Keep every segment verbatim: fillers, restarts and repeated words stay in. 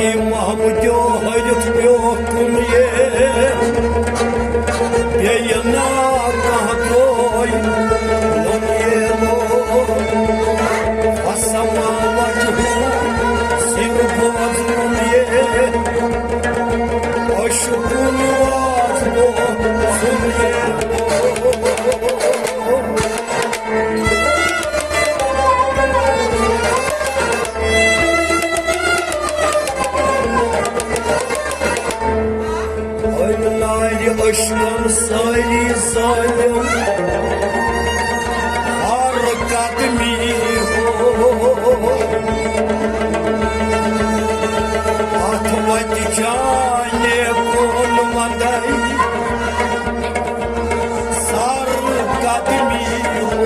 محمدیو ہرِتھ پیوکُن یے، بیٚیہِ نا کانٛہہ ترٛوے نوٚن یے لو۔ فسما وجہُ سِر بوزُن یے، عشقُن واز بوزُن یے لو۔ أمۍ نارِ عشقن سٲری ظٲلِم ہر قدمی ہو۔ اَتھ وَتہِ چانہِ کُن وَندَے سر قدمی ہو۔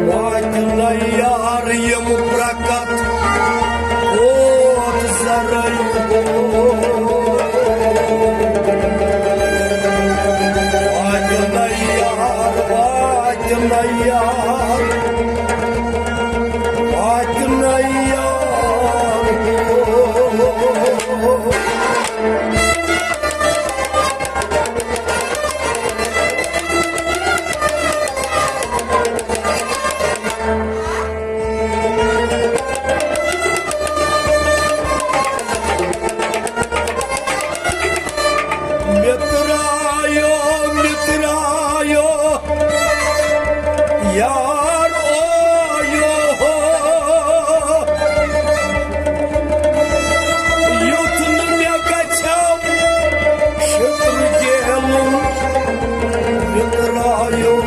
واتہِ نہ یار یِم برکت کوت زرعی ہو۔ واتہِ نہ یار، واتہِ نہ یار، واتہِ نہ یار۔ مِترایو، مِترایو، یار اویو۔ یُتھ نہٕ مےٚ گژھٮ۪و شُکر گیلُن، مِترایو۔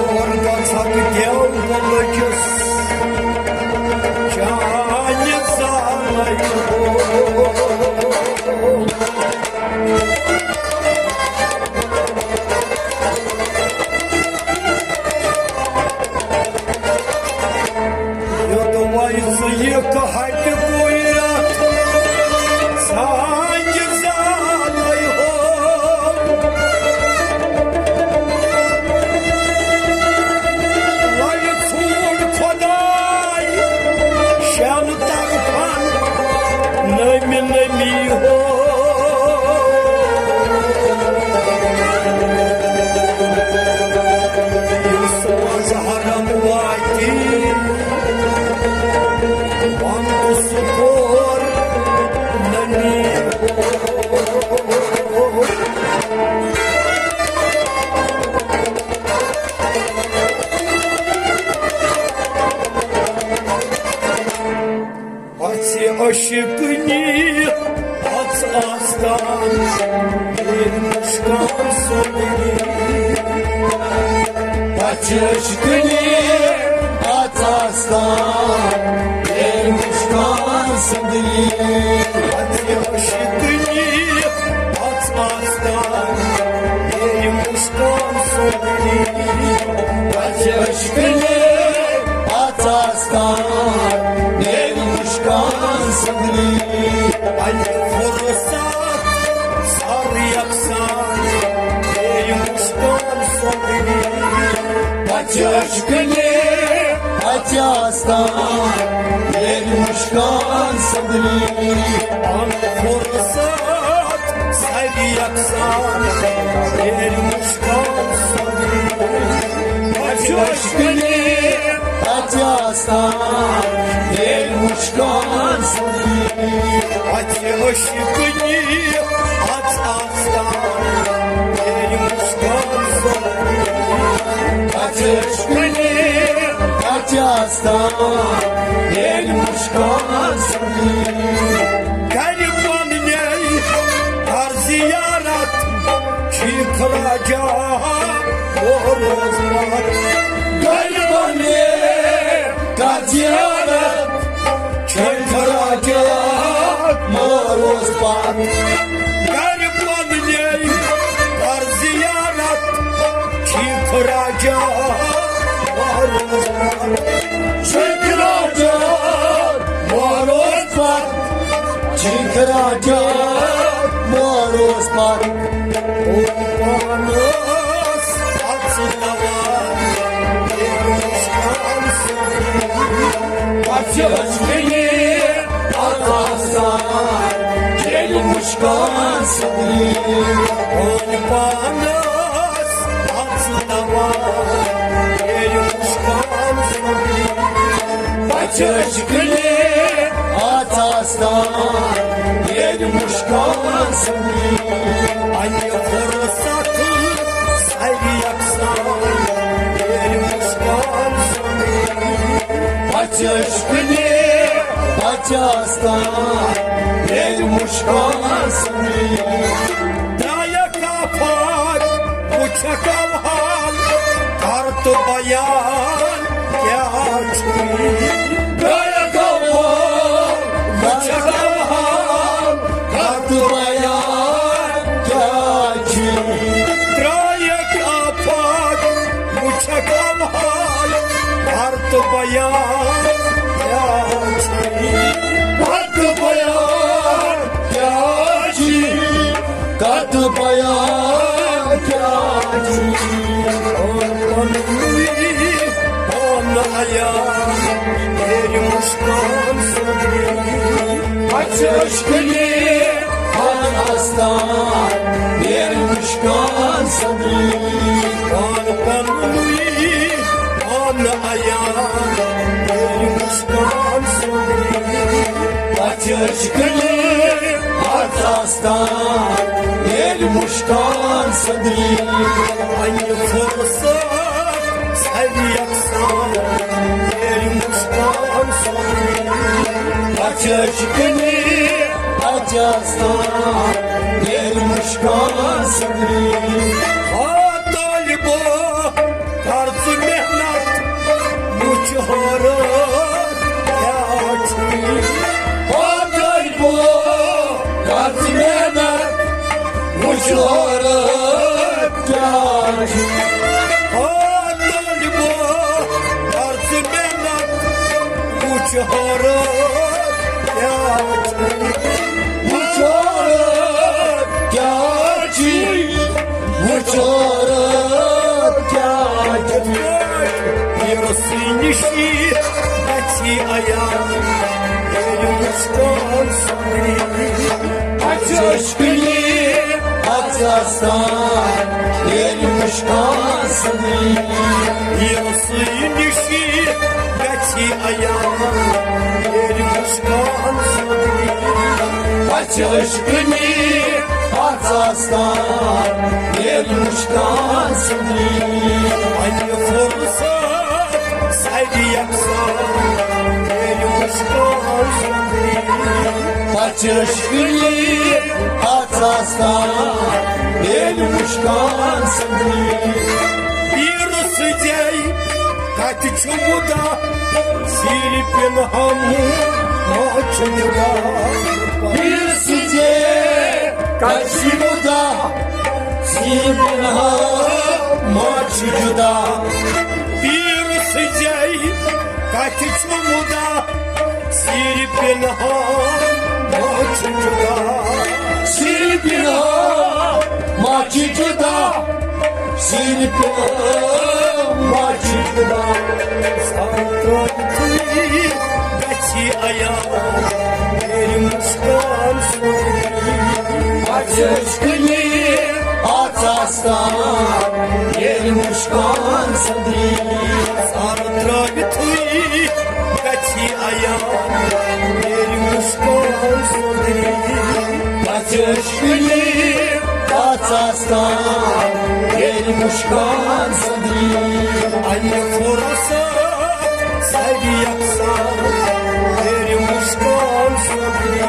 اور گژھکھ دیو لٔجِس چانہِ زالَے۔ یوٚدوَے ژٕ یِکھ ہَٹہِ کُے رَتھ سانہِ زالَے ہو۔ لَلہِ ژھونٛڈ خۄداے شٮ۪ن طرفن نٔمۍ نٔمی ہو۔ یُس مظہرم واتی وَنٛدٕ سُہ کور نٔمی ہو۔ اَژِ عشقنی اَژ آستان میرِ مُشکان سُنٛدری۔ اَژِ عشقنی اَژ آستان میرِ مُشکان سُنٛدری۔ اَژِ عشقنی اَژ آستان میرِ مُشکان سُنٛدری۔ اَژِ عشقنی اَژ آستان میرِ مُشکان سُنٛدری۔ اَنہِ فرصت سر یکسان میرِ مُشکان سُنٛدری۔ اَژِ عشقنی اَژِ آستان میرِ مُشکان سُنٛدری۔ اَنہِ فرصت سر یکسان میرِ مُشکان سُنٛدری۔ اَژِ عشقنی اَژِ آستان میرِ مُشکان سُنٛدری۔ اَژِ عشقنی اَژ آستان میرِ مُشکان سُنٛدری۔ اَژِ عشقنی اَژِ آستان میرِ مُشکان سُنٛدری۔ گرِ پننہِ کر زیارت، چھیکھ راجا روز وقت۔ گرِ پننہِ کر زیارت، چھیکھ راجا روز وقت۔ گرِ پننہِ کر زیارت، چھیکھ راجا روز وقت۔ چھیکھ راجا راجا مور اوس پتھ۔ اوس پانس اژٕ دوا، بیٚیہِ اوس کم سُہ۔ پتہٕ چھِ أسۍ وٕنہِ اتھ آسان، ییٚلہِ مُشکان صدری۔ اوس پانس اژٕ دوا، بیٚیہِ اوس کم سُہ۔ پتہٕ چھِ أسۍ وٕنہِ اتھ آسان، ییٚلہِ مُشکان صدری۔ انہِ فرصت ساروی یکسان، ییٚلہِ مُشکان صدری۔ پتہٕ چھِ أسۍ وٕنہِ اتھ آسان، ییٚلہِ مُشکان صدری۔ درٛایکھ آفات، وٕچھکھ اوہام، کر تہٕ بیان کیٛاہ چھُے؟ درٛایکھ آفات، وٕچھکھ اوہام، کر تہٕ بیان کیٛاہ چھُے؟ درٛایکھ آفات، وٕچھکھ اوہام، کر تہٕ بیان کیٛاہ چھُے؟ کر تہٕ بیان کیٛاہ چھُے؟ کتھ بیان کیٛاہ چھُ؟ پننُے پان عیان، تیرِ مُشکان صدری۔ اَسہِ ٲسۍ کُنہِ پان آستان، تیرِ مُشکان صدری۔ پان پننُے پان عیان، تیرِ مُشکان صدری۔ اَسہِ ٲسۍ کُنہِ پان آستان، ییٚلہِ مُشکان صدری۔ وۄنۍ فرصت ساروی یکسان، ییٚلہِ مُشکان صدری۔ پتہٕ چھِ کُنہِ پتہٕ آستان، ییٚلہِ مُشکان صدری۔ ہا طالبو، کر ژٕ محنت، وٕچھ حٲران کیٛاہ چھُے۔ ہا طالبو، کر ژٕ محنت، وٕچھ حٲران کیٛاہ چھُے۔ ہا طالبو، کر ژٕ محنت، وٕچھ حٲران کیٛاہ چھُے۔ وٕچھ حٲران کیٛاہ چھُے۔ وٕچھ حٲران کیٛاہ چھُے۔ یہِ رسٕے نِشی گژھی عیان، ییٚلہِ مُشکان صدری۔ اَسہِ ٲسۍ کُنہِ پتہٕ آستان، ییٚلہِ مُشکان صدری۔ یہِ رسٕے نِشی گژھی عیان، ییٚلہِ مُشکان صدری۔ اَسہِ ٲسۍ کُنہِ پتہٕ آستان، ییٚلہِ مُشکان صدری۔ وۄنۍ فرصت ساروی یکسان، ییٚلہِ مُشکان صدری۔ پتہٕ چھِ أسۍ کُنہِ پتہٕ آستان، ییٚلہِ مُشکان صدری۔ پیٖرٕ سٕنٛزے کتھِ چھُ مُدا، سیٖرِ پِنہٕ ہم ما چھُ جُدا۔ پیٖرٕ سٕنٛزے کتھِ چھُ مُدا، سیٖرِ پِنہٕ ہم ما چھُ جُدا۔ پیٖرٕ سٕنٛزے کتھِ چھُ مُدا، سیٖرِ پِنہٕ ہم ما چھُ جُدا۔ سیٖرِ پِنہٕ ہم ما چھُ جُدا۔ سیٖرِ پِنہٕ ہم ما چھُ جُدا۔ ساتھ ترٛٲوِتھٕے گژھی عیان، ییٚلہِ مُشکان صدری۔ اَسہِ ٲسۍ کُنہِ پتہٕ آستان، ییٚلہِ مُشکان صدری۔ سر ترٛٲوِتھٕے گژھی عیان، ییٚلہِ مُشکان صدری۔ اَسہِ ٲسۍ کُنہِ پتہٕ آستان، ییٚلہِ مُشکان صدری۔ اَنہِ فرصت ساروی یکسان، ییٚلہِ مُشکان صدری۔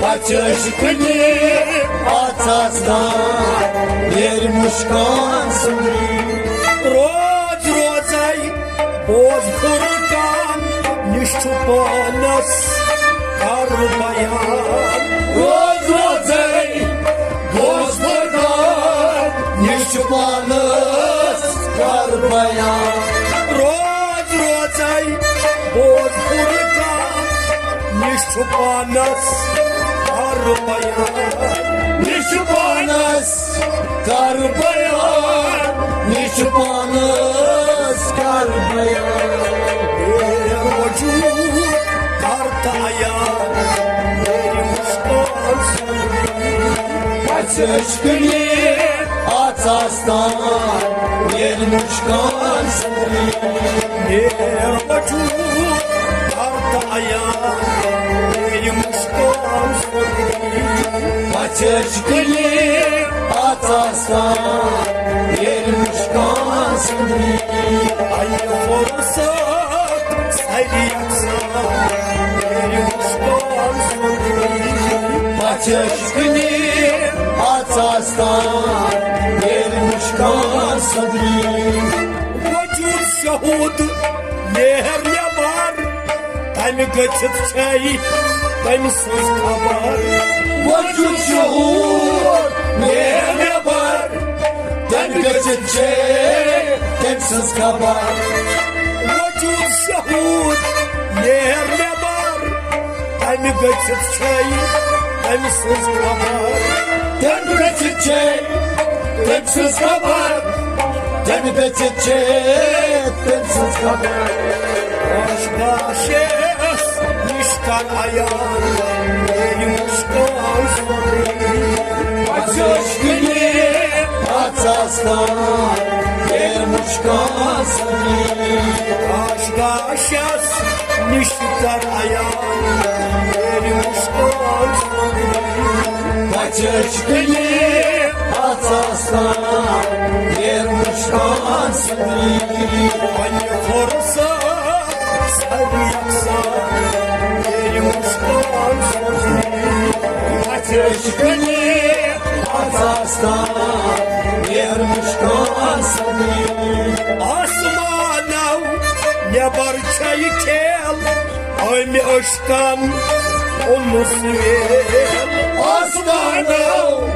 پتہٕ چھِ أسۍ کُنہِ پتہٕ آستان، ییٚلہِ مُشکان صدری۔ روز روزے بوز فرقان نِش چھُ پانس کر بیان۔ روز روزے بوز فرقان نِش چھُ پانس کر بیان۔ روز روزے بوز فرقان نِش چھُ پانس بیان، یہِ چھُ پانس کر بیان، یہِ چھُ پانس کر بیان۔ اے وجود کر تہٕ عیان، میری مسکان سنبھلی۔ پژھِ عشقٕنی اژھ آستان، ییٚلہِ مُشکان سنبھلی۔ اے وجود کر تہٕ عیان، میری مسکان سنبھلی۔ پژھِ عشقٕنی اژھ آستان، ییٚلہِ مُشکان سنبھلی۔ اَیہِ فرصت ساری یکسان، میری مسکان سنبھلی۔ پژھِ عشقٕنی اژھ آستان، ییٚلہِ مُشکان سنبھلی۔ وجود شہود نیر نٮ۪بر، تمہِ گٔژھِتھ چھے تٔمۍ سٕنٛز خبر۔ وجود شہود نیر نٮ۪بر، تمہِ گٔژھِتھ چھے تٔمۍ سٕنٛز خبر۔ وجود شہود نیر نٮ۪بر، تمہِ گٔژھِتھ چھے تٔمۍ سٕنٛز خبر۔ تمہِ گٔژھِتھ چھے تٔمۍ سٕنٛز خبر۔ تمہِ گٔژھِتھ چھے تٔمۍ سٕنٛز خبر۔ کاش کاش یس نِش کر عیان، میری مسکان سنبھلی۔ پژھِ عشقٕنی اژھ آستان، میری مسکان سنبھلی۔ کاش کاش یس نِش کر عیان، میری مسکان سنبھلی۔ پژھِ عشقٕنی اژھ آستان، میری مسکان سنبھلی۔ وۄنۍ فرصت ساری یکسان، میری مسکان سنبھلی۔ پژھِ عشقٕنی اژھ آستان، میری مسکان سنبھلی۔ آسمانو نٮ۪بر چھے کھیل، أمۍ عشقن اوٚنُس ویل۔ آسمانو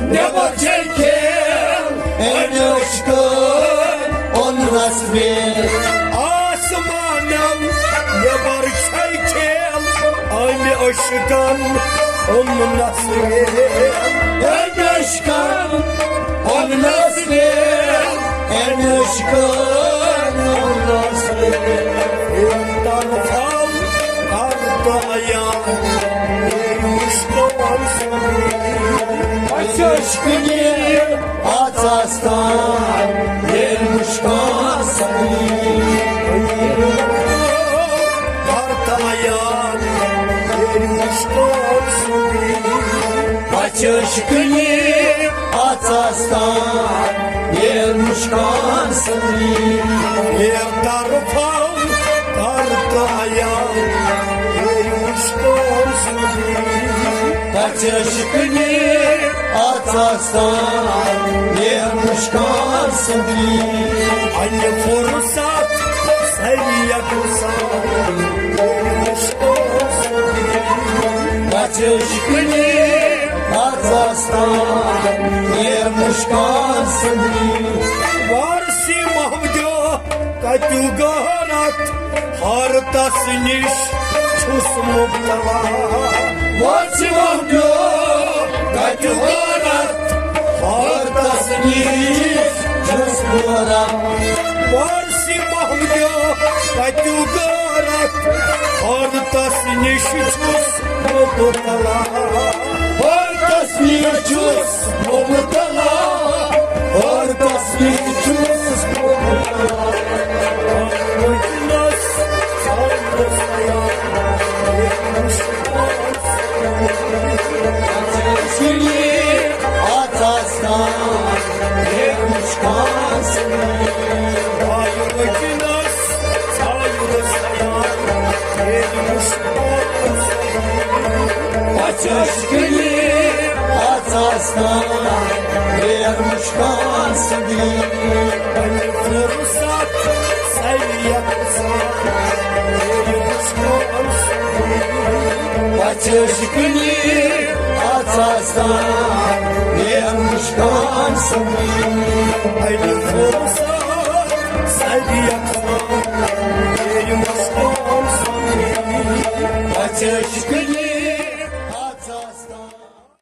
نٮ۪بر چھے کھیل، أمۍ عشقن اوٚنُس ویل۔ آسمانو نٮ۪بر چھے کھیل، أمۍ عشقن اوٚنُس ویل۔ أمۍ عشقن اوٚنُس ویل، أمۍ عشقن اوٚنُس ویل۔ اے طرفو کر تہٕ عیان، میری مسکان سنبھلی۔ پژھِ عشقٕنی اژھ آستان، میری مسکان سنبھلی۔ کر تہٕ عیان، میری مسکان سنبھلی۔ پژھِ عشقٕنی اژھ آستان، میری مسکان سنبھلی۔ اے طرفو کر تہٕ عیان، میری مسکان سنبھلی۔ پژھِ عشقٕنی اژھ آستان، میری مسکان سنبھلی۔ اَیہِ فرصت ساری یکسان، میری مسکان سنبھلی۔ پژھِ عشقٕنی اژھ آستان، میری مسکان سنبھلی۔ وارث محمدیو کتیُک غٲرت، حٲرتس نِش چھُس مبتلا۔ وارث محمدیو کتیُک غٲرت، حٲرتس نِش چھُس مبتلا۔ وارث محمدیو کتیُک غٲرت، حٲرتس نِش چھُس مبتلا۔ حٲرتس نِش چھُس مبتلا، حٲرتس نِش چھُس مبتلا۔ وٕنکیٚنس ژھانڈس عیان، ییٚتہِ مُشکِل سُلی آژاستان، ییٚتہِ مُشکِل سُلی۔ آے وٕنکیٚنس ژھانڈس عیان، ییٚتہِ مُشکِل سُلی۔ پژھِ عشقٕنی آژاستان، غیر مُشکان سُلی۔ پننہِ فرصت سید سان، غیر مُشکان سُلی۔ پژھِ عشقٕنی آژاستان، غیر مُشکان سُلی۔ پننہِ فرصت سید